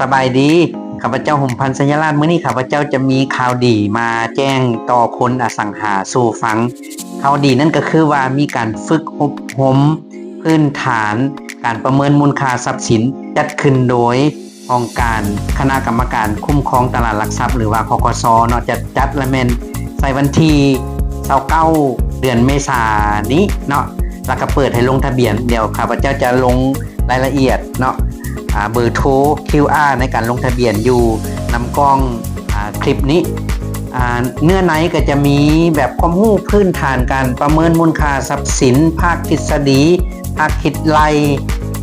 ສະບາຍດີ ຂ້າພະເຈົ້າ ຫົມພັນ ໄຊຍະລາດ. ມື້ນີ້ຂ້າພະເຈົ້າຈະມີຂ່າວດີມາແຈ້ງຕໍ່ຄົນອະສັງຫາສູ່ຟັງ. ຂ່າວດີນັ້ນກໍຄືວ່າມີການຝຶກອົບຮົມພື້ນຖານການປະເມີນມູນຄ່າຊັບສິນ ຈັດຂຶ້ນໂດຍຫ້ອງການຄະນະກຳມະການຄຸ້ມຄອງຕະຫຼາດຫຼັກຊັບ ຫຼືວ່າ ຄກສ ເນາະ, ຈະຈັດລະແມ່ນໃນວັນທີຊາວເກົ້າ ເດືອນເມສານີ້ເນາະ, ແລ້ວກໍເປີດໃຫ້ລົງທະບຽນ. ດຽວຂ້າພະເຈົ້າຈະລົງ ລາຍລະອຽດເນາະ ອາ ເບີໂທ ຄິວອາ ໃນການລົງທະບຽນຢູ່ນຳກ້ອງ ອາ ຄລິບນີ້. ອາ ເນື້ອໃນກໍຈະມີແບບຄວາມຮູ້ພື້ນຖານການປະເມີນມູນຄ່າຊັບສິນ, ພາກທິດສະດີ, ພາກຄິດໄລ່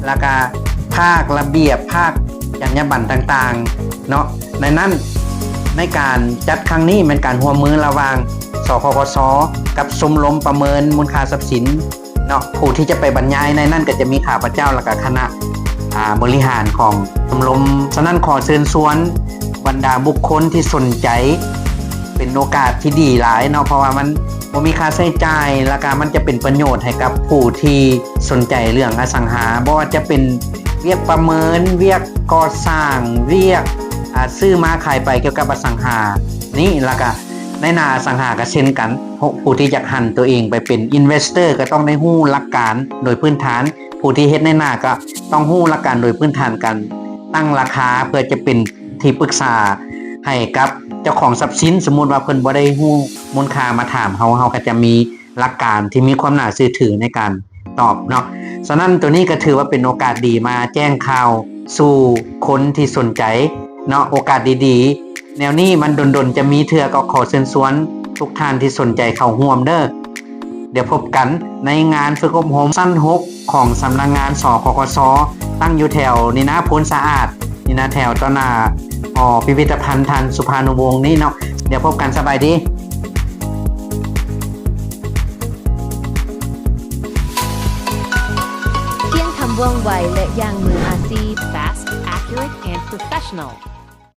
ແລ້ວກະພາກລະບຽບ, ພາກຈັນຍາບັນຕ່າງໆເນາະ. ໃນນັ້ນ ໃນການຈັດຄັ້ງນີ້ແມ່ນການຮ່ວມມືລະຫວ່າງ ສຄກສ ກັບຊົມລົມປະເມີນມູນຄ່າຊັບສິນ ເນາະ. ຜູ້ທີ່ຈະໄປບັນຍາຍໃນນັ້ນກໍຈະມີຂ້າພະເຈົ້າ ແລ້ວກໍຄະນະ ອາ ບໍລິຫານຂອງຊົມລົມ. ສະນັ້ນ ຂໍເຊີນຊວນບັນດາບຸກຄົນທີ່ສົນໃຈ ເປັນໂອກາດທີ່ດີຫຼາຍເນາະ, ເພາະວ່າມັນບໍ່ມີຄ່າໃຊ້ຈ່າຍ ແລ້ວກໍມັນຈະເປັນປະໂຫຍດໃຫ້ກັບຜູ້ທີ່ສົນໃຈເລື່ອງອະສັງຫາ, ບໍ່ວ່າຈະເປັນວຽກປະເມີນ, ວຽກກໍ່ສ້າງ, ວຽກ ອາ ຊື້ມາຂາຍໄປກ່ຽວກັບອະສັງຫານີ້, ແລ້ວກໍນາຍໜ້າອະສັງຫາກໍເຊັ່ນກັນ. ຜູ້ທີ່ຢາກຫັນຕົວເອງໄປເປັນ investor ກໍຕ້ອງໄດ້ຮູ້ຫຼັກການໂດຍພື້ນຖານ, ຜູ້ທີ່ເຮັດນາຍໜ້າກໍຕ້ອງຮູ້ຫຼັກການໂດຍພື້ນຖານການຕັ້ງລາຄາ ເພື່ອຈະເປັນທີ່ປຶກສາໃຫ້ກັບເຈົ້າຂອງຊັບສິນ. ສົມມຸດວ່າເພິ່ນບໍ່ໄດ້ຮູ້ມູນຄ່າມາຖາມເຮົາ, ເຮົາກໍຈະມີຫຼັກການທີ່ມີຄວາມໜ້າເຊື່ອຖືໃນການຕອບເນາະ. ສະນັ້ນ ໂຕນີ້ກໍຖືວ່າເປັນໂອກາດດີມາແຈ້ງຂ່າວສູ່ຄົນທີ່ສົນໃຈເນາະ, ໂອກາດດີໆ ແນວນີ້ມັນດົນໆຈະມີເທື່ອ, ກໍຂໍເຊີນຊວນທຸກທ່ານທີ່ສົນໃຈເຂົ້າຮ່ວມເດີ້. ດຽວພົບກັນໃນງານຝຶກອົບຮົມຊັ້ນຫົກຂອງສຳນັກງານ ສຄກສ ຕັ້ງຢູ່ແຖວນີ້ນະ ໂພນສະອາດນີ້ນະ, ແຖວຕໍ່ໜ້າຫໍພິພິທະພັນທ່ານສຸພານຸວົງນີ້ເນາະ. ດຽວພົບກັນ, ສະບາຍດີ. ທ່ຽງທຳວ່ອງໄວ ແລະ ຢ່າງມືອາຊີບ. Fast, accurate, and professional.